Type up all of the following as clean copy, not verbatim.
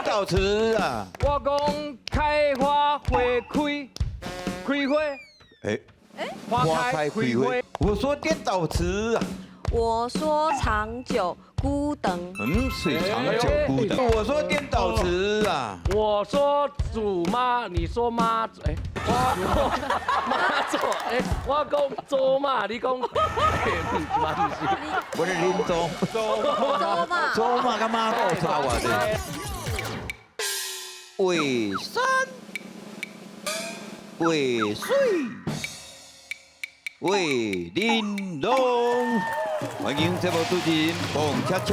倒詞啊！我講開花花開，開花。哎，花開開花。我說顛倒詞啊！我說長久孤等。嗯，是長久孤等。我說顛倒詞啊！我說祖媽，你說媽，哎，我媽祖，哎，我講祖媽，你講，嘛毋是，我是林祖，祖媽，祖媽佮媽祖差偌濟。畫山畫水畫玲瓏，歡迎節目主持人彭恰恰。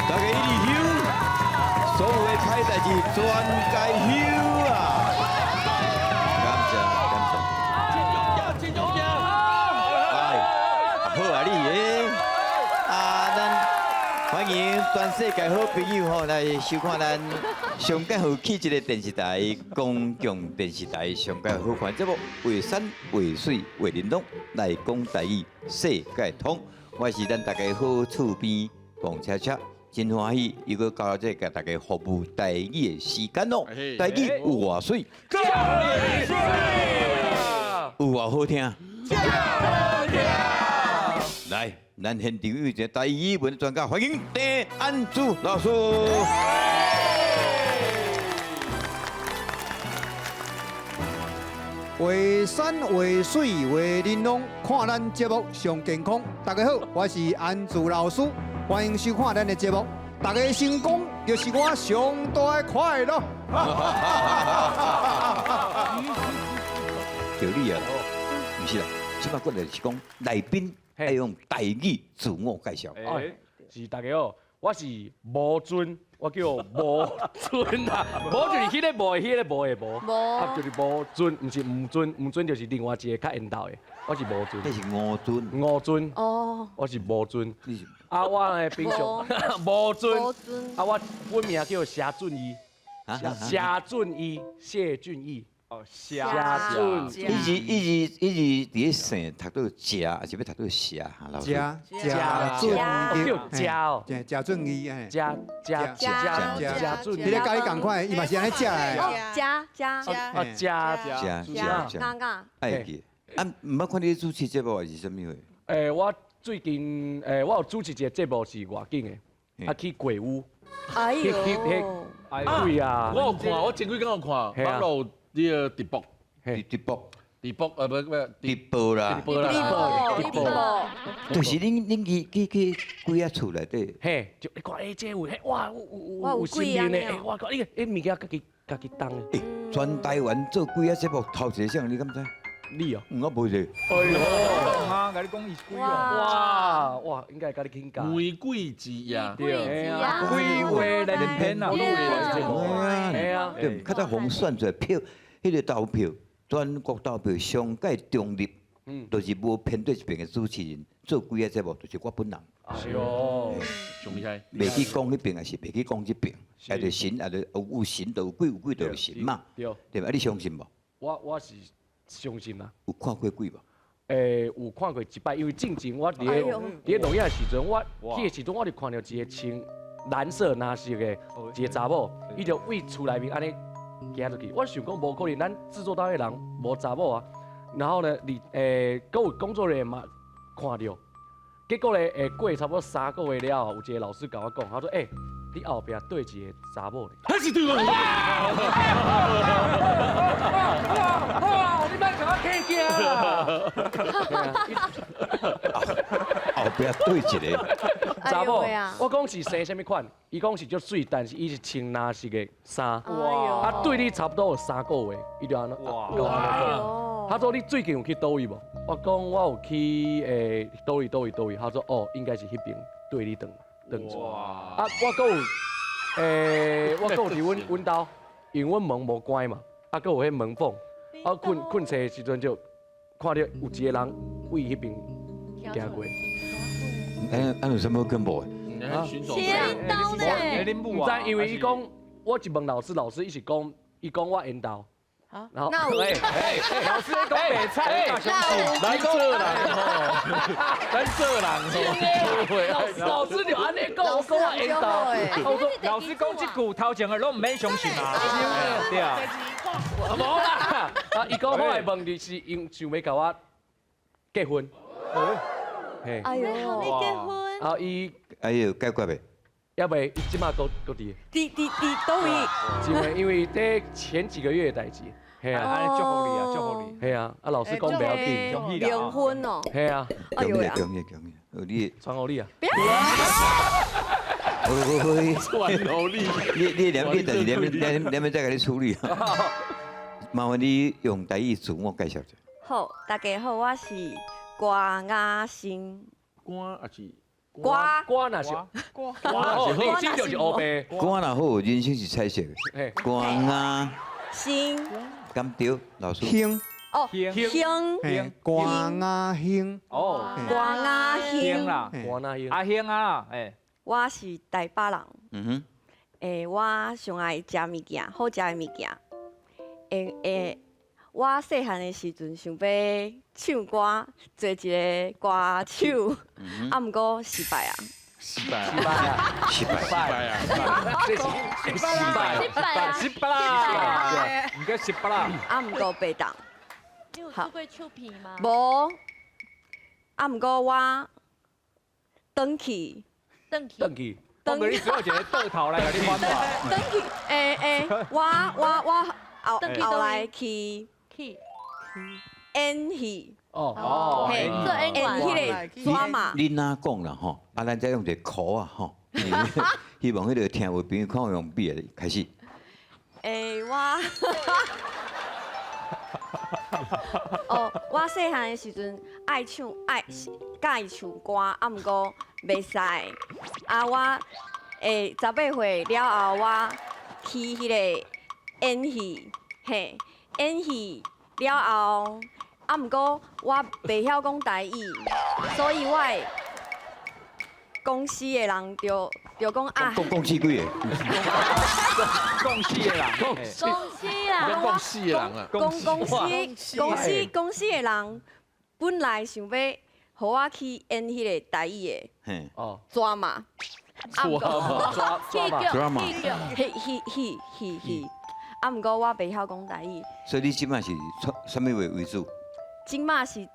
大家一直休，所有的歹代誌全該休啊！感謝感謝。哎，好啊你的，啊咱歡迎全世界好朋友吼來收看咱上蓋好氣質的電視台，公共電視台上蓋好看節目《畫山畫水畫玲瓏》來講台語世界通。我是咱大家好厝邊彭恰恰，真歡喜又閣到這個大家服務台語的時間咯。台語有偌媠，有偌好聽，來，咱現場有一個台語文專家，歡迎鄭安珠老師。畫山畫水畫玲瓏，看咱節目上健康。大家好，我是安珠老師，歡迎收看咱的節目。大家成功就是我上大的快樂。就你啊，毋是啦，這擺過來是講來賓愛用台語自我介紹。哎，是大家好，我是無尊，我叫無尊啊，無就是彼个無的，彼个無的無，啊就是無尊，毋是吳尊，吳尊就是另外一個較緣投的，我是無尊。這是吳尊。吳尊。哦。我是無尊。你是。啊，我的平常無尊。無尊。啊，我本名叫謝俊義。謝俊義，謝俊義。哦，謝俊。伊是伊是伊是佇咧姓讀到謝，還是欲讀到謝？老師。謝謝俊義。叫謝哦。謝俊義，嘿。謝謝謝謝俊義。你咧佮伊仝款，伊嘛是按呢食的。謝謝。啊，謝謝謝謝。剛剛。愛記。啊，毋捌看你主持節目還是啥物貨？欸，我最近欸，我有主持一個節目是外景的，啊去鬼屋。哎呦。鬼啊！我有看，我前幾工有看，網路你個直播，直播，直播啊不不，直播啦，直播啦，直播。就是恁去鬼仔厝內底。嘿，就你看，欸，這有嘿，哇，有神明的，欸，我靠，你個物件家己家己重的。欸，全台灣做鬼仔節目頭一個啥？你敢知？你哦，我無者。哎呦，啊，共你講伊是鬼哦。哇哇，應該共你請教。玫瑰之夜，對啊，鬼話連篇啊，對啊，對，較早予選出來票，彼個投票，全國投票上蓋中立，就是無偏對一邊的主持人做鬼仔節目，就是我本人。是哦，上厲害。袂去講彼邊，也是袂去講這邊，啊，就神，啊，就有神就有鬼，有鬼就有神嘛。對，對吧？啊，你相信無？我是相信啊。有看過鬼無？欸，有看過一擺，因為進前我佇咧佇咧錄影的時陣，我去的時陣我就看著一個穿藍色藍色的一個查某，伊就對厝內面按呢行出去。我想講無可能，咱製作單位人無查某啊。然後呢，你欸，閣有工作人員嘛看著，結果咧，欸，過差不多3個月了後，有一個老師共我講，他說：欸，你後壁對一個查某咧。彼是對我。你莫共我客氣啊！後壁對一個查某，我講是生啥物款？伊講是足媠，但是伊是穿藍色的衫。哇！啊，對你差不多有3個月，伊就按呢。哇！他說你最近有去佗位無？我講我有去欸，佗位佗位佗位。他說哦，應該是彼邊對你轉轉出。啊，我閣有欸，我閣有佇阮阮兜，因為阮門無關嘛，啊，閣有彼門縫。啊，睏睏醒的時陣就看著有一個人對彼邊行過。啊，有啥物恐怖的？切刀呢？毋知，因為伊講，我一問老師，老師伊是講，伊講我緣投，然後那有老師咧講白菜，咱做人吼，咱做人吼，老師就按呢講，我講我緣投。我說老師講這句頭前的攏毋免相信啊。對啊。無啦，啊，伊講我會問你是因想欲共我結婚。嘿。哎喲，你結婚？啊，伊哎有解決未？猶未，伊這馬閣閣佇。佇佗位？因為這前幾個月的代誌。嘿啊，按呢祝福你啊，祝福你。嘿啊，啊老師講袂要緊，恭喜啦。冥婚哦。嘿啊。哎呦呀！恭喜恭喜，你傳予你啊。不要。傳予你。你你連你，但是連連連再共你處理。麻煩你用台語自我介紹一下。好，大家好，我是歌雅星。歌還是歌？歌若是歌，歌是就是烏白。歌若好，人生是彩色的。歌雅星。敢對，老師。興。哦，興。歌雅興。哦。歌雅興啦。歌雅興。阿興啊，欸。我是台北人。嗯哼。欸，我上愛食物件，好食的物件。欸欸，我細漢的時陣想欲唱歌，做一個歌手，啊，毋過失敗啊。失敗啊！失敗，失敗啊！這是失敗，失敗啊！失敗啦！毋過失敗啦！啊，毋過袂當。你有做過唱片嗎？無。啊，毋過我轉去。轉去。轉去。轉去，你只有一個倒頭來共你反話。轉去，欸欸，我後後來去去演戲。哦哦，嘿，做演員。演彼個紙嘛。你若講啦吼，啊，咱再用一個口啊吼，希望彼個聽有朋友看用筆的開始。欸，我，哦，我細漢的時陣愛唱愛喜歡唱歌，啊，毋過袂使。啊，我欸18歲了後，我去彼個演戲，嘿，演戲了後，啊，毋過我袂曉講台語，所以我的公司的人就講啊，公司幾個？公司的人，公司啦，公司的人啊，公司的人本來想欲予我去演彼個台語的，哦，紙嘛，紙嘛，紙嘛，戲戲戲戲戲，啊，毋過我袂曉講台語。所以你這馬是創啥物話為主？這馬是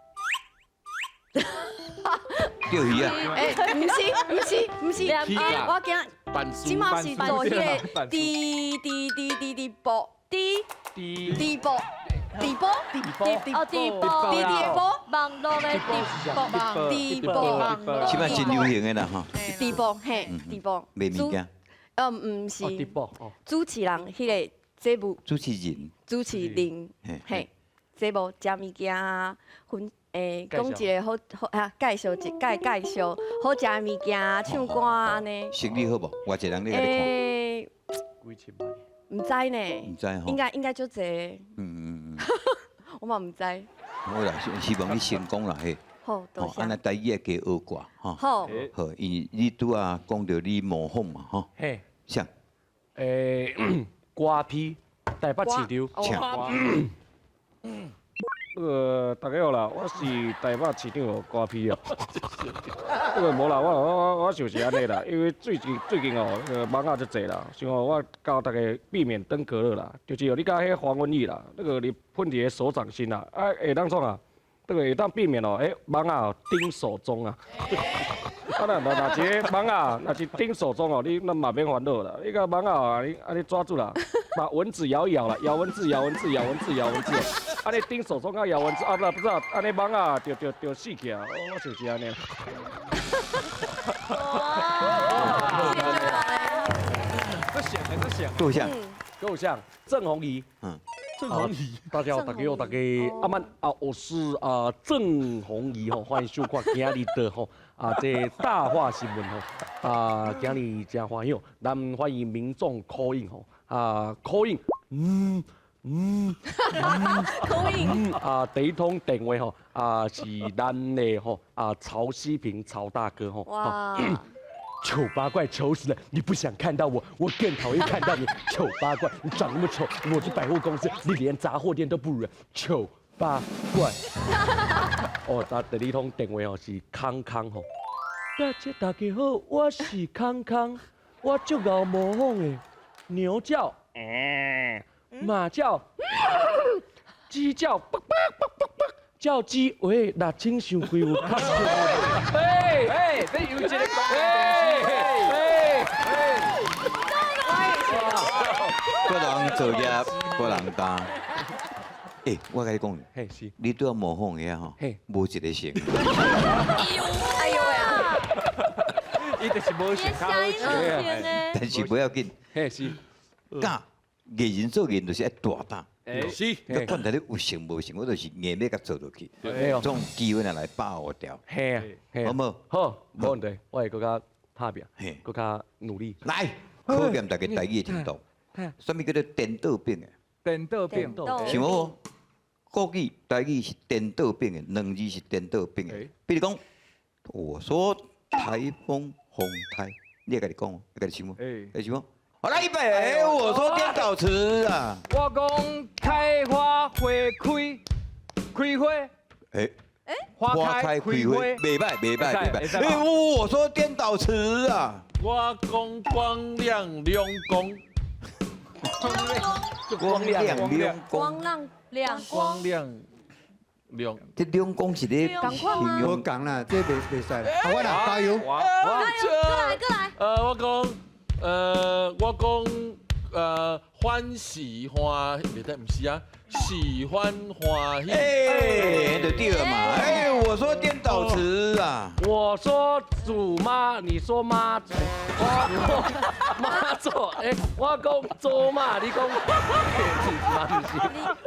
釣魚啊！欸，毋是毋是毋是，我驚這馬是做彼個直直直直直播，直直播，直播，直播，哦，直播，直直播，網路的直播，直播，這馬真流行的啦吼。直播嘿，直播。賣物件。毋是。直播哦。主持人彼個節目。主持人。主持人，嘿，節目食物件分。欸，講一個好好啊，介紹一介介紹好食的物件，唱歌按呢。生意好無？偌濟人咧共你看？欸，幾千萬。毋知呢。毋知吼。應該足濟。我嘛毋知。好啦，希望你成功啦嘿。好，多謝。按呢台語會加學歌吼。好。好，因為你拄仔講著你模仿嘛吼。嘿。啥？欸，歌皮台北市長。請。大家好啦，我是台北市長歌皮哦。這個無啦，我就是按呢啦，因為最近哦，蚊仔足濟啦，想吼我教大家避免登革熱啦，就是哦，你共彼防蚊液啦，那個你噴佇个手掌心啦，啊會當創啊，這個會當避免哦，彼蚊仔叮手中啊。啊，若若若是彼蚊仔，若是叮手中哦，你那嘛免煩惱啦。你共蚊仔啊，你按呢抓住啦，把蚊子咬一咬啦，咬蚊子，咬蚊子，咬蚊子，咬蚊子。按呢叮手中佮咬蚊子啊，不不是啊，按呢蚊仔就死去啊。我就是按呢。哇！這像的，這像。夠像。夠像鄭弘儀。嗯。鄭弘儀，大家好，大家好，大家阿曼啊，我是啊鄭弘儀吼，歡迎收看今日的吼啊這大話新聞吼啊，今日真歡喜，咱歡迎民眾 call in 吼啊 call in，call in 啊，第一通電話吼啊是咱的吼啊曹希平曹大哥吼。哇！丑八怪，丑死了！你不想看到我，我更討厭看到你，醜八怪！你長那麼醜，我去百貨公司，你連雜貨店都不如，醜八怪！哦，啊，第二通電話哦是康康吼，大家好，我是康康，我足𠢕模仿的，牛叫，馬叫，雞叫，啵啵啵啵啵，叫雞，喂，6000傷貴有較俗。哎哎，這有一個哎哎哎，個人做業，個人擔。欸，我共你講，嘿是，你拄仔模仿的吼，無一個像。哎呦喂啊！伊就是無像較好笑。但是不要緊，嘿是，教藝人做人就是愛大膽。是，你管他你有成無成，我就是硬欲共做落去。對。這種機會來把握掉。嘿啊，好無？好，無問題，我會閣較拍拚，閣較努力。來，考驗大家台語的程度。啥物叫做顛倒反的？顛倒反。想無？國語、台語是顛倒反的，兩字是顛倒反的。比如講，我說颱風風台，你會家己講，會家己想無？會想無？好來，預備，我說顛倒詞啊。我講開花花開，開花。欸，花開開花，袂䆀袂䆀袂䆀。欸，我說顛倒詞啊。我講光亮兩光。光亮兩光。光亮兩光亮兩。這兩光是咧仝款嗎？無仝啦，這袂袂使啦。好，我來加油。加油，過來過來。我講。我講歡喜歡，毋是啊，喜歡歡喜。欸，就對了嘛。欸，我說顛倒詞啊。我說祖媽，你說媽祖。我媽祖，欸，我講祖媽，你講媽毋是。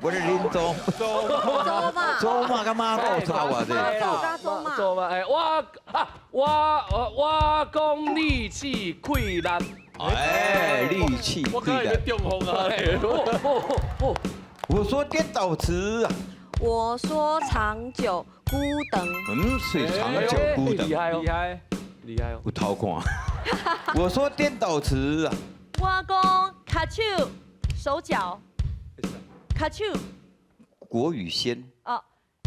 我是林祖。祖媽。祖媽佮媽祖差偌濟。媽祖佮祖媽。祖媽，欸，我啊，我講力氣氣力。哎，力氣我剛才中風啊！我說顛倒詞啊！我說長久孤等。嗯，是長久孤等。厲害哦，厲害，厲害哦！有頭看。我說顛倒詞啊！我講跤手手腳，跤手。國語先。哦，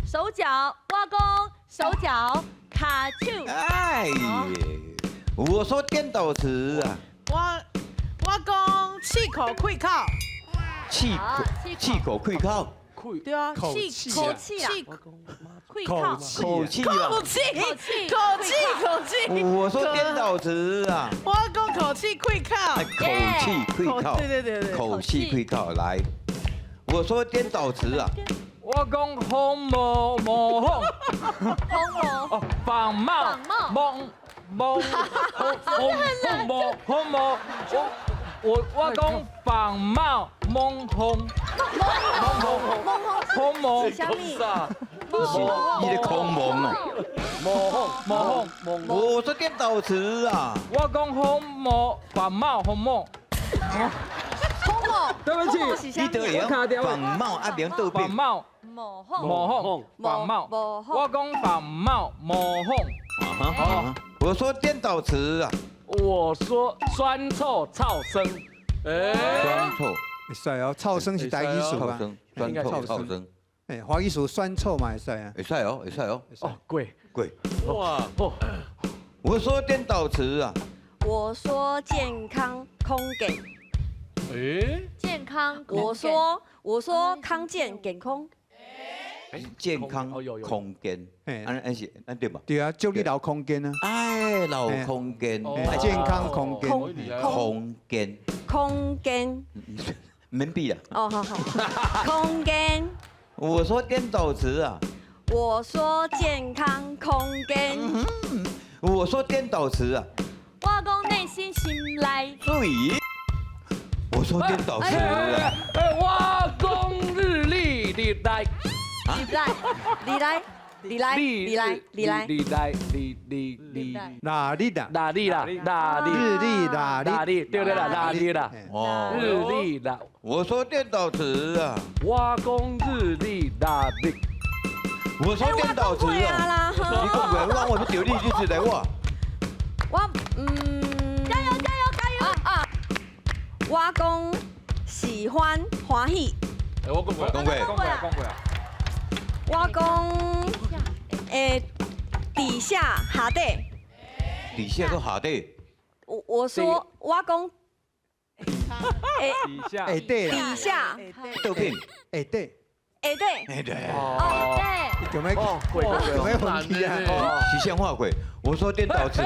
手腳，我講手腳，跤手。哎，我說顛倒詞啊！我講氣口開口，氣口氣口開口，對啊，口氣口氣啊，開口口氣啊，口氣口氣口氣。我說顛倒詞啊，我講口氣開口，口氣開口，對對對對，口氣開口來。我說顛倒詞啊，我講風模模仿，風模哦，仿冒蒙。蒙風風魔風魔，我講仿冒蒙紅，蒙紅蒙紅魔，你的空蒙哦，蒙紅蒙紅我說顛倒詞啊，我講風魔仿冒風魔，風魔，對不起，你都會用仿冒啊，免倒仿冒模仿模仿仿冒，我講仿冒模仿。啊我說顛倒詞啊！我說酸臭噪聲，哎，酸臭，會使哦，噪聲是台語詞啊，酸臭噪聲，哎，華語詞酸臭嘛會使啊，會使哦，會使哦，哦，貴貴，哇哦，我說顛倒詞啊！我說健康空健，哎，健康，我說康健健康。健康空間，按按是按對吧？對啊，祝你留空間啊！哎，留空間，健康空間，空間，空間，免比啦。哦，好好，空間。我說顛倒詞啊！我說健康空間。我說顛倒詞啊！我講內心心內。對。我說顛倒詞啊！我講日曆日來。你來，你來，你來，你來，你來，你來，你你你，哪裡啦？哪裡啦？哪裡？日曆哪哪裡？對對啦，哪裡啦？哦，日曆啦。我說顛倒詞啊！我講日曆哪裡？我說顛倒詞啊！你講過，我我丟你，你是來我。我嗯。我講喜歡歡喜。哎，我講過，講過，講過啊，講過啊。我講底下下底。底下閣下底。我說我講底下下底底下豆餅下底下底下底哦對，有沒有沒有問題啊？是像話鬼，我說顛倒詞。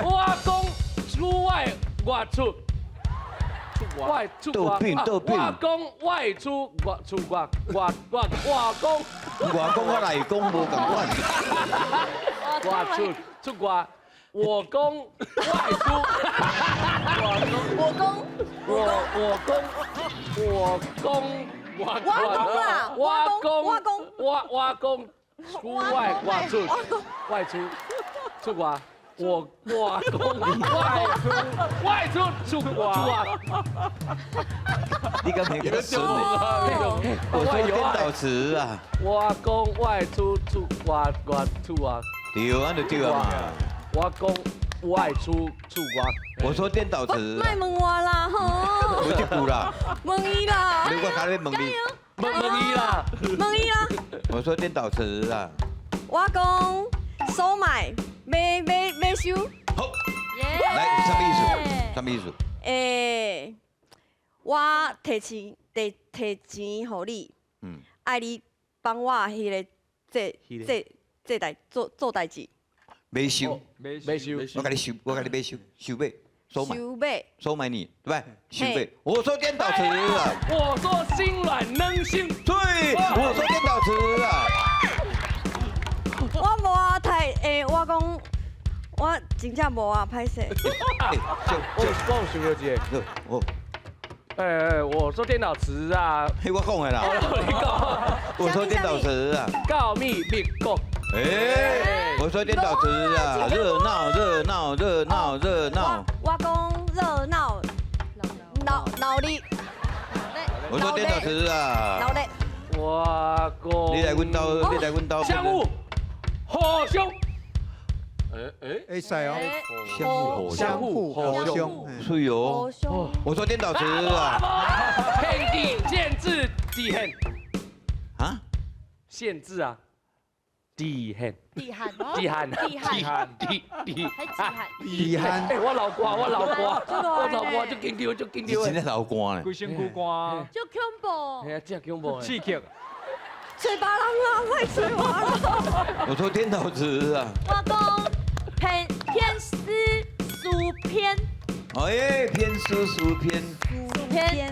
我講出外外出，外出豆餅豆餅。我講外出外出外外外我講。我講我來講無仝款。外出出外。我講外出，我講我我講我講我我講啦，我講我講我我講出外外出外出出外，我我講外出外出出外。你敢沒個孫呢？我說顛倒詞啊。我講外出出外外出啊。對，按就對啊嘛。我講外出出外，我說顛倒詞。莫問我啦，吼。無這句啦。問伊啦。如果他咧問你，問問伊啦。問伊啦。我說顛倒詞啊。我講收買買買買收。好。來，什麼意思？什麼意思？我提錢提提錢予你，愛你幫我彼个做做做代做做代誌。買收，買收，我共你收，我共你買收，收買，收買，收買，收買你，對不對？收買，我說顛倒詞啊！我說心軟軟心，對，我說顛倒詞啊！我無啊，太我講我真正無啊，歹勢。我我有想到一個，我，我說顛倒詞啊！嘿，我講的啦，你講，我說顛倒詞啊！告密密告。哎，我說顛倒詞啊，熱鬧熱鬧熱鬧熱鬧。我講熱鬧，鬧鬧力。我說顛倒詞啊。鬧力。我講。你來阮兜，你來阮兜。相互互相。哎哎，會使哦。相互相互互相。是哦。我說顛倒詞啊。限制限制底限。啊？限制啊。底限，底限，底限，底限，底底底限。哎，我流汗，我流汗，我流汗，足緊張，足緊張。你真正流汗咧？規身軀汗。足恐怖。嘿啊，真恐怖。刺激。吹別人啦，莫吹我啦。我說顛倒詞啊。我講偏偏私私偏。哎，偏私私偏。私偏。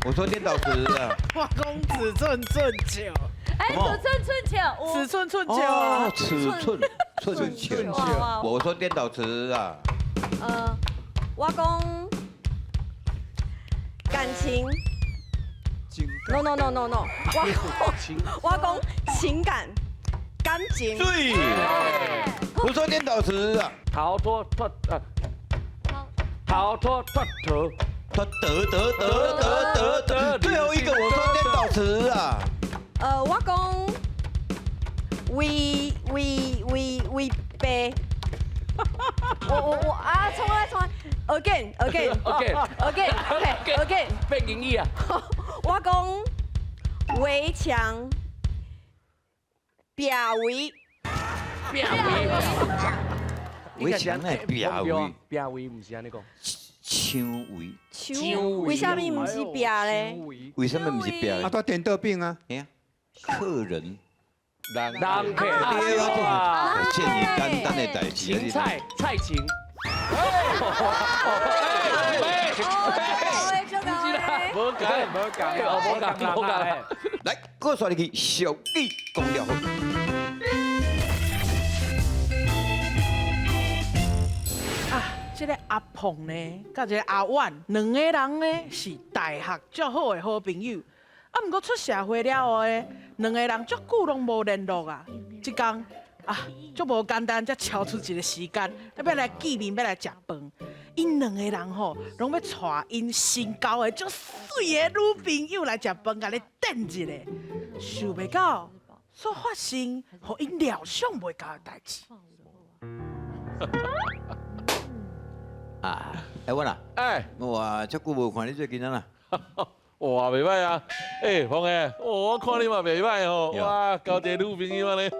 我說顛倒詞啊。我講尺寸寸尺。哎，尺寸寸尺，尺寸寸尺啊！尺寸寸尺，我說顛倒詞啊。我講感情。No no no no no，我講情感感情。對，我說顛倒詞啊。逃脫脫逃脫脫脫脫得得得得得得，最後一個我說顛倒詞啊。我講為為為為爸，我我我啊，重來重來，again again again again OK again，變英語啊！我講圍牆壁圍，壁圍，圍牆的壁圍，壁圍毋是按呢講，牆圍，牆，為啥物毋是壁咧？為什麼毋是壁？啊，都顛倒餅啊！客人，人客啊，這麼簡單的代誌，芹菜菜芹，無講無講無講無講，來，閣煞入去俗語講了好。啊，這個阿鳳呢，佮這個阿婉兩个人呢是大學足好的好朋友。啊，毋過出社會了後呢，兩个人足久攏無聯絡啊。這工啊，足無簡單，才抽出一個時間，欲來見面，欲來食飯。𪜶兩個人吼，攏欲帶𪜶新交的足媠的女朋友來食飯，共你展一下。想袂到，煞發生予𪜶料想袂到的代誌。啊，哎我啦，哎，哇，遮久無看你最近按怎？哇，袂䆀啊！欸，鳳哥，我看你嘛袂䆀吼，哇，交一个女朋友按呢，遮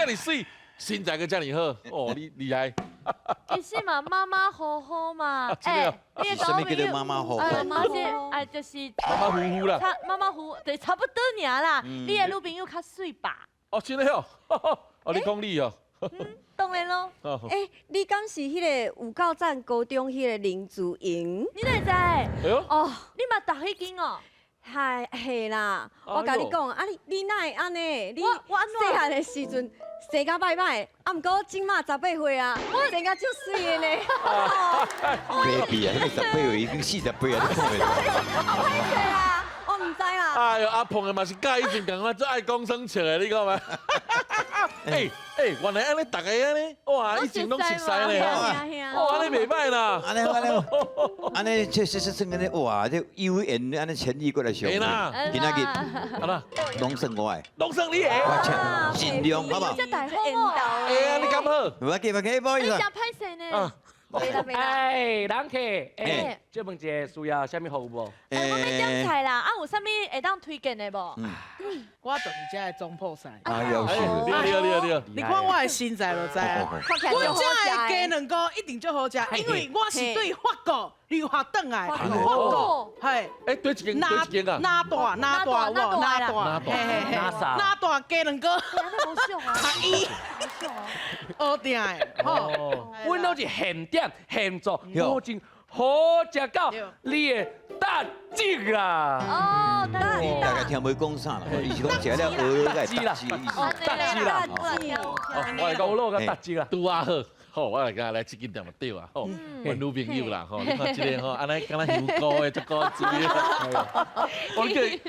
爾媠，身材閣遮爾好，哦，你厲害。其實嘛，馬馬虎虎嘛，欸，你啥物叫做馬馬虎虎？馬是哎，就是馬馬虎虎啦。差馬馬虎，對，差不多爾啦。你的女朋友較媠吧？哦，真的哦，哦，你講你哦。當然咯。欸，你敢是彼個有夠讚高中彼個林祖瑩？你哪會知？哎喲。哦，你嘛讀彼間哦？係係啦，我共你講，啊你你哪會按呢？你細漢的時陣生甲䆀䆀，啊毋過這馬18歲啊，生甲足媠的呢。 baby 啊，彼個18歲已經48啊，你講的。好歹勢啦，我毋知啦。哎喲，阿鵬的嘛是佮以前仝款，最愛講耍笑的，你講無？欸欸，原來按呢，逐个按呢，哇，以前攏熟似呢，哦，按呢袂䆀啦，按呢按呢，按呢確實是算按呢，哇，這有緣按呢千里過來相會，今仔日，按怎，攏算我的，攏算你的，我請盡量好無？這大好哦，欸，按呢敢好？無要緊，無要緊，不好意思。你真歹勢呢。哎，人客，欸，借問一下需要啥物服務無？欸，我欲點菜啦，啊，有啥物會當推薦的無？我就是遮的總鋪師。啊，有是。對對對。你看我的身材就知啊。阮遮的雞卵糕一定足好食，因為我是對法國留學轉來，法國，係。欸，佗一間，佗一間啊？拿大，拿大，有無？拿大，嘿嘿嘿。拿大雞卵糕。好俗啊！伊，烏定的，吼。阮攏是現點現做，保證好食到你會觸舌啦。哦，你大概聽袂講啥啦？伊是講食了蚵仔會觸舌的意思。觸舌啦，我來講蚵仔觸舌啦。拄仔好，好，我來共來這間店就對啊，吼，阮女朋友啦，吼，你看這個吼，按呢敢若香菇的，足古錐。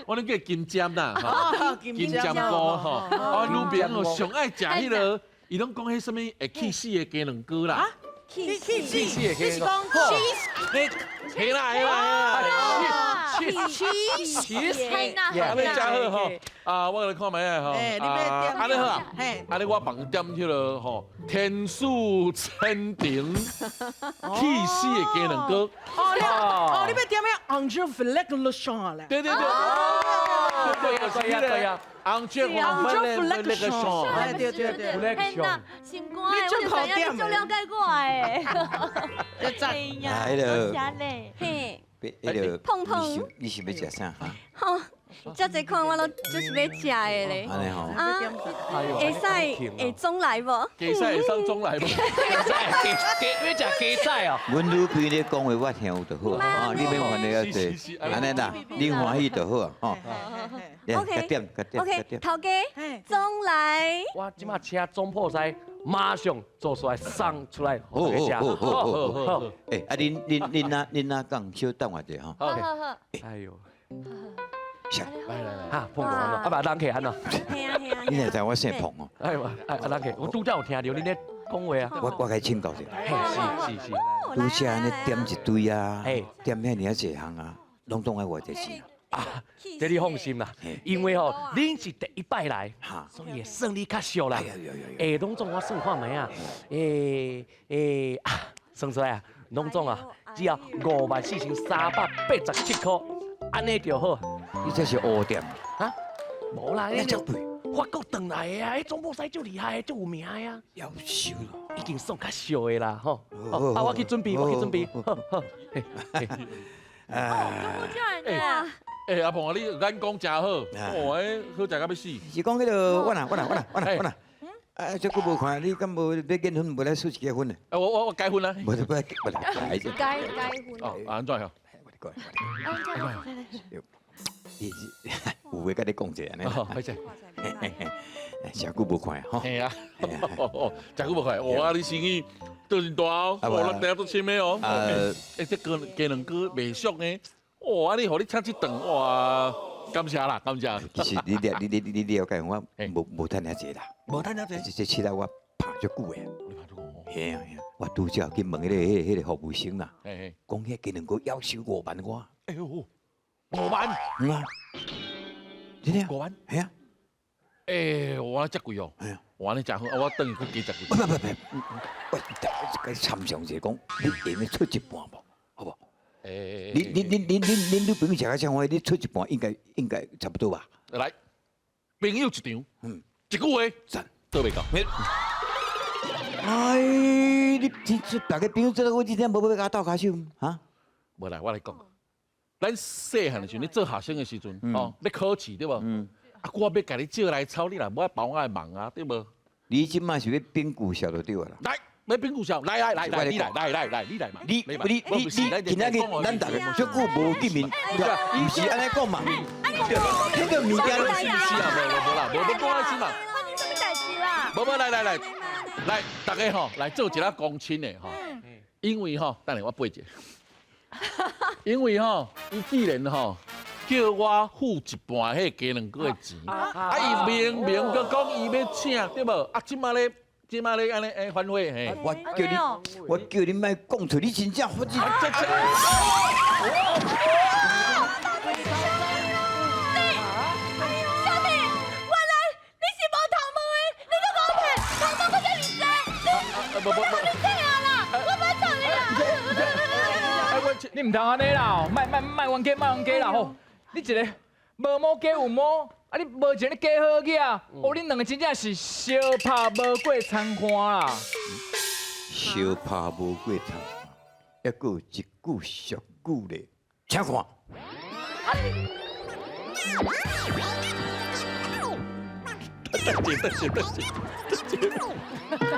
我咧叫金針啦，吼，金針菇吼，我女朋友上愛食彼个，伊攏講彼啥物會起死的雞卵糕啦。起死，你是講 cheese？嘿啦嘿啦嘿啦，cheese cheese，按呢真好吼！啊，我共你看覓仔吼，啊，按呢好啊，按呢我幫點彼个吼，天使千層起司的雞卵糕。哦，你哦，你欲點彼 Angel Fleck Le Champ 咧？對對對，對啊對啊對啊。Angel Fleck Le Champ，對對對，嘿呐，心肝的，我就知影你足了解我的。讚！啊，彼个，嘿，彼个碰碰，你是欲食啥？吼，遮濟款我攏就是欲食的咧。按呢吼，啊，會使會總來無？雞屎會使總來無？雞雞欲食雞屎哦。阮女朋友咧講話，我聽有就好啊。你免煩你遐濟，按呢啦，你歡喜就好啊。吼。 OK，OK，頭家總來。我這馬請總鋪師馬上做出來送出來，予大家食。好好好好。欸，啊，恁恁恁哪恁哪講，小等我一下吼。好好好。哎喲。來來來，哈，碰過啊，啊，人客按怎？你若知我姓彭哦？哎呦，啊人客，我拄才有聽到你咧講話啊。我共請教一下。嘿，是是是。拄才按呢點一堆啊，點遐爾仔濟項啊，攏總愛偌濟錢啊？這你放心啦，因為吼，恁是第一擺來，所以會算你較俗啦。欸，攏總我算看覓啊？欸欸啊，算出來啊，攏總啊，只要54,387箍，按呢就好。你這是烏點啊？無啦，那遮貴。法國轉來的啊，彼總鋪師足厲害的，足有名的啊。夭壽已經算較俗的啦，吼。啊，我去準備，我去準備。好好。哦，總鋪這樣呢。欸，阿鵬啊，你眼光誠好，哦，欸，好食到欲死。是講彼个，我啦，我啦，我啦，我啦，我啦。啊，遮久無看你，敢無欲結婚？無來許一個婚呢？啊，我改婚啦。無，無，無，改改婚。哦，按怎樣？我你講，你有話共你講一下呢。好，歹勢。誠久無看吼。係啊，誠久無看，哇，你生意做真大哦，哇，咱訂足深的哦。欸，這雞卵糕袂俗呢。哇，你予你請這頓，哇，感謝啦，感謝。其實你了，你你你了解我無趁遐濟啦。無趁遐濟。這這試我拍足久的。你拍足久。嘿啊嘿啊，我拄才去問彼个服務生啦，講彼雞卵糕夭壽5萬外。哎喲，5萬。嗯啊。真的。5萬。嘿啊。欸，我遮貴哦，我按呢誠好，啊，我轉去閣加食幾。不不不，我該參詳者講，你會用出一半無？好無？欸，你女朋友食甲遮歡喜，你出一半應該差不多吧？來，朋友一場，一句話，讚，做袂到。哎，你這大家朋友做，我這點無欲共我鬥跤手哈？無啦，我來講，咱細漢的時陣，你做學生的時陣，哦，咧考試對無？啊，我欲共你借來抄，你若無愛幫我的忙啊，對無？你這馬是欲變故笑就對啦。來，欲變故笑，來來來來，你來來來來，你來嘛。你你你你，今仔日咱逐家足久無見面，毋是按呢講嘛？彼個物件是毋是啊？無無啦，無欲講彼事嘛。發生啥物代誌啦？無無，來來來來，逐家吼來做一下公親的吼，因為吼，等下我背一下。因為吼，伊既然吼叫我付一半彼雞卵糕的錢，啊，伊明明閣講伊欲請，對無？啊，這馬咧，這馬咧按呢欸反悔嘿。我叫你，我叫你莫講出，你真正反正。你，小弟，原來你是無頭毛的，你閣講騙，頭毛閣遮爾濟，你，你這樣啦，我無錯你啦。你毋通按呢啦，莫莫莫冤家，莫冤家啦吼！你一个無毛加有毛，啊你無錢你加好額，哦恁兩个真正是相拍無過田岸啦。相拍無過田岸，猶閣有一句俗語咧，請看。等下，等下，等下，等下。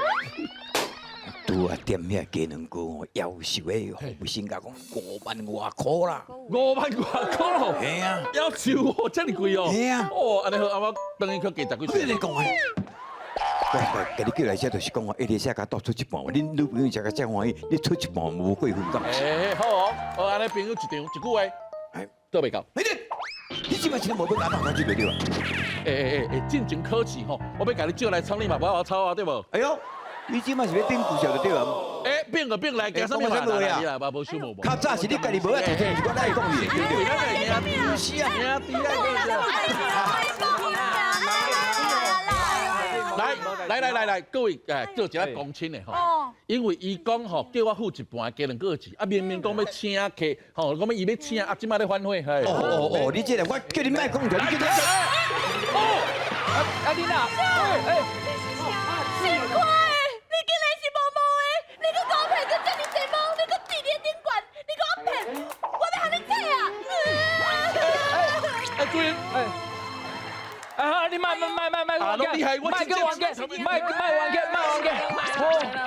拄啊踮遐雞卵糕吼，夭壽的服務生共講5萬外箍啦，5萬外箍咯，嘿啊，夭壽哦，遮爾貴哦，嘿啊，哦，按呢好，啊我轉去閣加十幾歲。你講啊，我共你叫來遮就是講哦，一日寫共倒出一半，恁女朋友食甲遮歡喜，你出一半無過分敢？欸，好哦，好按呢朋友一場一句話，做袂到。你這擺真無欲共我鬥跤手對啊？欸欸欸，進前考試吼，我欲共你借來抄，你嘛無愛我抄啊，對無？哎喲。你這馬是欲變故笑就對啊！欸，變就變來，行啥物嘛？來來，無想無無。較早是你家己無愛讀冊，是我來講你，對不對？不是啊，來來來來來，各位哎，做一下公親的吼，因為伊講吼，叫我付一半雞卵糕錢，啊明明講欲請客，吼，講欲伊欲請，啊這馬咧反悔，哦哦哦，你這個我叫你莫講，你叫你。哦，啊你哪？哎。啊！你莫莫莫莫莫，莫閣冤家，莫莫冤家，莫冤家。好，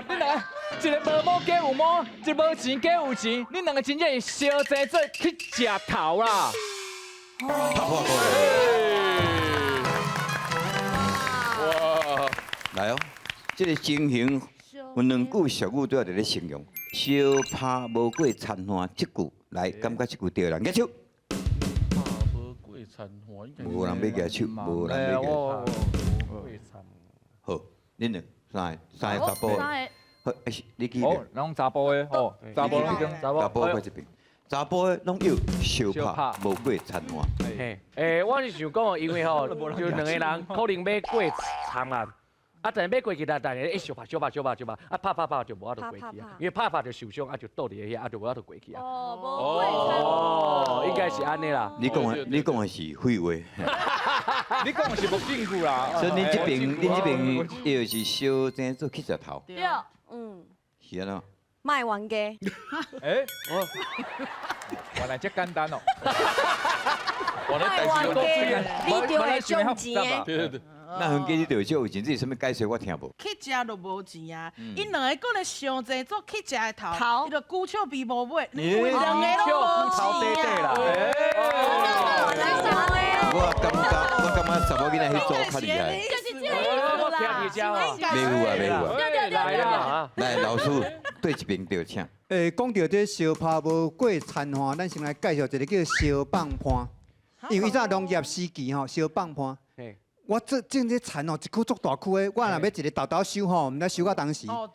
恁兩个，一个無毛加有毛，一个無錢加有錢，恁兩个真正是相爭做去食頭啦！哇！來哦，這个情形有兩句俗語都要佇咧形容：相拍無過田岸，這句來感覺這句對啦，舉手。無人欲舉手，無人欲舉手。好，恁兩三个，三個查埔的。好，你記得。攏查埔的，吼，查埔攏查埔過這邊，查埔的攏有相拍無過田岸。嘿，欸，我是想講，因為吼，就兩個人可能欲過田岸。啊，但是欲過去啦，但是一相拍相拍相拍相拍，啊拍拍拍就無法度過去啊，因為拍拍就受傷，啊就倒佇遐，啊就無法度過去啊。哦，無過田。哦，應該是按呢啦。你講的，你講的是廢話。你講的是無證據啦。所以恁這邊，恁這邊又是相爭做乞食頭。對，嗯。是按怎？莫冤家。欸，原來這簡單哦。莫冤家，你就會獎錢的。對對對。那冤家你就會少有錢，這是啥物解說？我聽無。乞食就無錢啊！𪜶兩个閣咧相爭做乞食的頭，伊就龜笑鱉無尾，兩个攏無錢啊！我感覺，我感覺查某囡仔彼組較厲害。就是這个意思啦。袂有啊，袂有啊。對對對對。來，老師對一邊對，請。欸，講到這相拍無過田岸，咱先來介紹一個叫相放伴。因為以前農業時期吼，相放伴。我這種這田哦，一區足大區的，我若欲一个沓沓收吼，毋知收到當時。啊，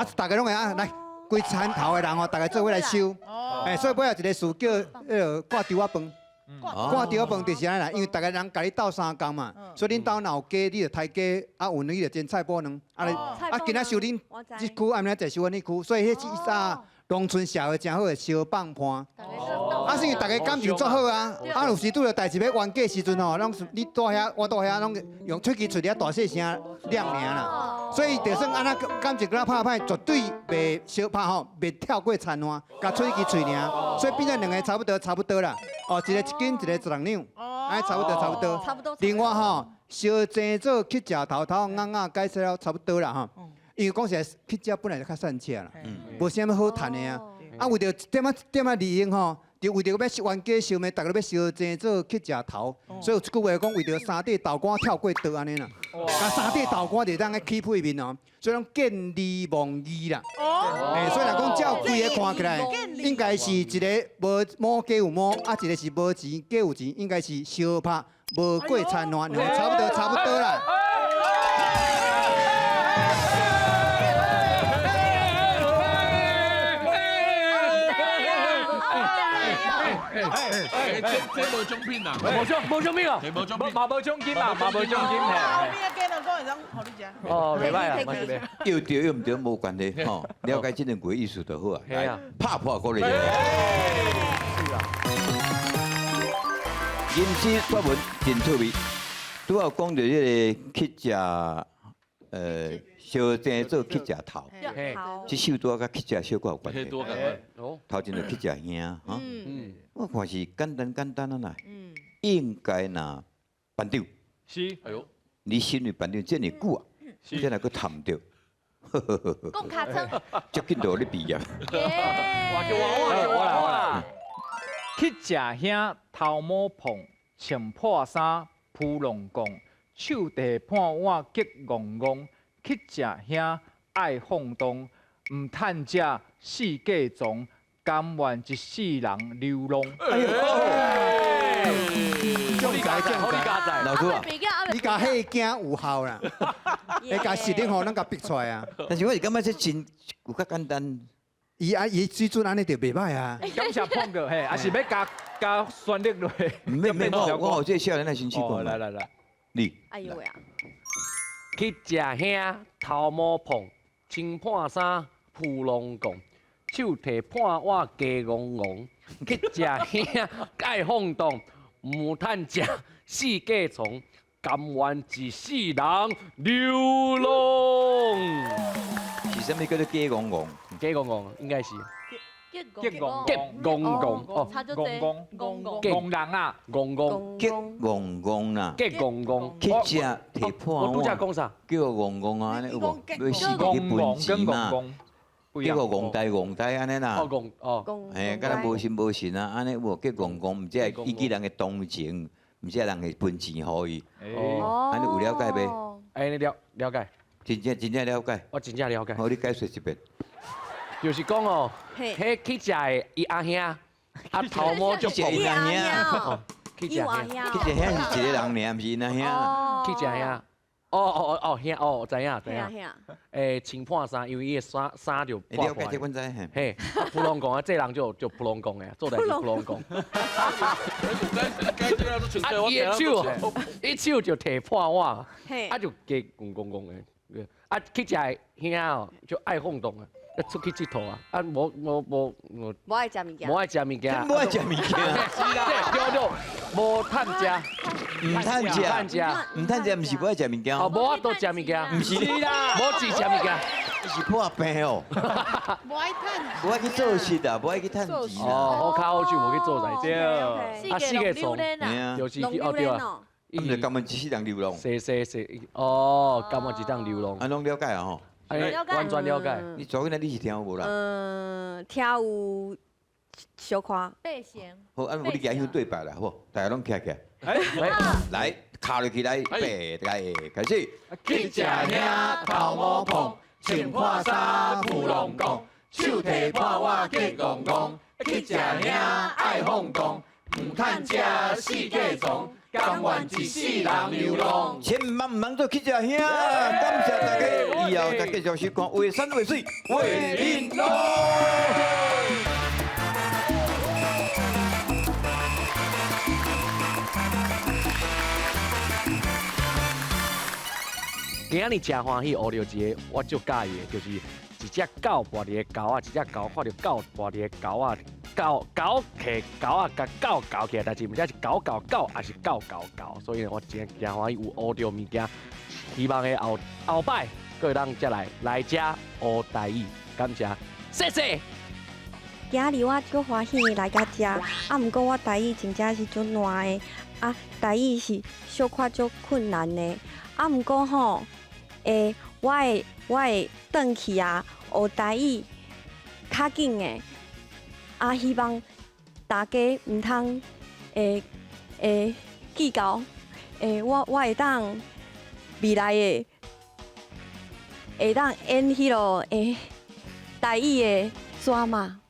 逐家攏會啊來，規田頭的人吼，逐家做伙來收。欸，所以尾後一个詞叫彼个掛丟仔飯。掛吊飯就是按呢啦，因為逐个人共你鬥相共嘛，所以恁兜若有雞，你就刣雞；啊有卵，你就煎菜脯卵。啊，啊今仔收恁這區，暗暝再收阮彼區，所以彼是以早農村社會誠好的相放伴。啊，是因為逐个感情足好啊！啊，有時拄著代誌欲冤家時陣吼，攏是你蹛遐，我蹛遐，攏用喙齒喙佇遐大細聲念爾啦。所以就算按怎感情閣較拍歹，絕對袂相拍吼，袂跳過田岸，共喙齒喙爾。所以變做兩个差不多，差不多啦。哦，一个一斤，一个16兩，按呢差不多，差不多。差不多。另外吼，相爭做乞食頭頭尪仔解釋了差不多啦吼。因為講實在，乞食本來就較散食啦，無啥物好趁的啊。啊，為著一點仔一點仔利用吼，就為著欲冤家相罵，逐个欲相爭做乞食頭，所以有一句話講，為著三塊豆乾跳過刀按呢啦。啊，三塊豆乾就當咧起屁面哦，所以講見利忘義啦。欸，所以若講照規个看起來，應該是一个無毛加有毛，啊，一个是無錢加有錢，應該是相拍無過田岸，兩个差不多，差不多啦。欸，這無獎品啦，無獎無獎品哦，無獎品，嘛無獎金啦，嘛無獎金嘿。後面的雞卵糕會當予你食。哦，袂歹啊，嘛是袂。對對毋對無關係吼，了解這兩句意思就好啊。來，拍破鼓勵。是啊。吟詩作文真趣味，拄仔講著這個乞食，相爭做乞食頭。這首拄仔佮乞食小可有關係。頭前就乞食兄，哈。我看是簡單簡單啊啦。應該若班長。是。哎喲。你身為班長這麼久啊，你才來閣談著。講尻川。足緊就予你畢業。我我我。乞食兄頭毛蓬，穿破衫浮浪貢，手提破碗激戇戇。乞食兄愛放蕩，毋趁食四界傱，甘願一世人流浪。哎呦！將才將才，老師啊，你共嚇驚有效啦，會共實力吼，攏共逼出來啊。但是我是感覺這真有較簡單。伊啊，伊水準按呢就袂歹啊。感謝碰過嘿，還是欲加加旋律落去。免免，我予這個少年來先試過。來來來，你。哎呦喂啊！乞食兄頭毛蓬，穿破衫浮浪貢，手提破碗加戇戇。乞食兄愛放蕩，毋趁食四界傱，甘願一世人流浪。是啥物叫做假戇戇？假戇戇應該是。激戇激戇戇哦，戇戇戇人啊，戇戇激戇戇啦，激戇戇，乞食提破碗，我拄才講啥？叫戇戇啊，按呢有無？欲死去分錢嘛？叫個戇呆戇呆按呢啦。哦戇哦，嘿，敢若無心無神啊，按呢有無？叫戇戇，毋知會引起人的同情，毋知人會分錢予伊。哦，按呢有了解袂？哎，你了了解？真正真正了解。我真正了解。好，你解釋一遍。就是講哦，彼乞食的伊阿兄，啊頭毛足蓬。伊阿兄，乞食兄，乞食兄是一個人爾，毋是𪜶阿兄。乞食兄，哦哦哦兄，哦我知影知影。欸，穿破衫，因為伊的衫衫就破破。了解這阮知。嘿，浮浪貢啊，這人就就浮浪貢的，做代誌浮浪貢。啊，伊的手，伊手就提破碗，啊就加戇戇戇的，啊乞食的兄哦就愛放蕩啊。出去𨑨迌啊！啊，無無無無，無愛食物件，無愛食物件，無愛食物件，是啦，對對，無趁食，毋趁食，趁食，毋趁食，毋是無愛食物件，哦，無法度食物件，毋是啦，無錢食物件，是破病哦，無愛趁，無愛去做事啊，無愛去趁錢哦，好跤好手無去做代對，啊，四個床，就是去哦對啊，伊就甘願一世人流浪，是是是，哦，甘願一當流浪，啊，攏了解啊吼。完全了解。你昨天你是聽有無啦？嗯，聽有小可。八成。好，啊，你舉手對白啦，好，大家攏徛起來。來，敲落去來，八，來，開始。乞食兄頭毛蓬，穿破衫浮浪貢，手提破碗激戇戇。乞食兄愛放蕩，毋趁食四界傱。甘願一世人流浪，千萬毋通做乞食兄。感謝大家，以後再繼續收看《畫山畫水畫玲瑯》。今仔日誠歡喜學著一個我足佮意的，就是一隻狗跋佇个溝仔，一隻狗看著狗跋佇个溝仔，狗狗提溝仔，共狗咬起來，但是毋知是狗咬狗，抑是狗咬狗，所以呢，我真誠歡喜有學著物件，希望的後後擺閣會當再來來遮學台語，感謝，謝謝。今仔日我足歡喜來到遮，啊，毋過我台語真正是足爛的，啊，台語是小可足困難的，啊，毋過吼，我會轉去啊，學台語較緊的，啊，希望大家毋通會計較，我會當未來的會當演彼落台語的紙馬。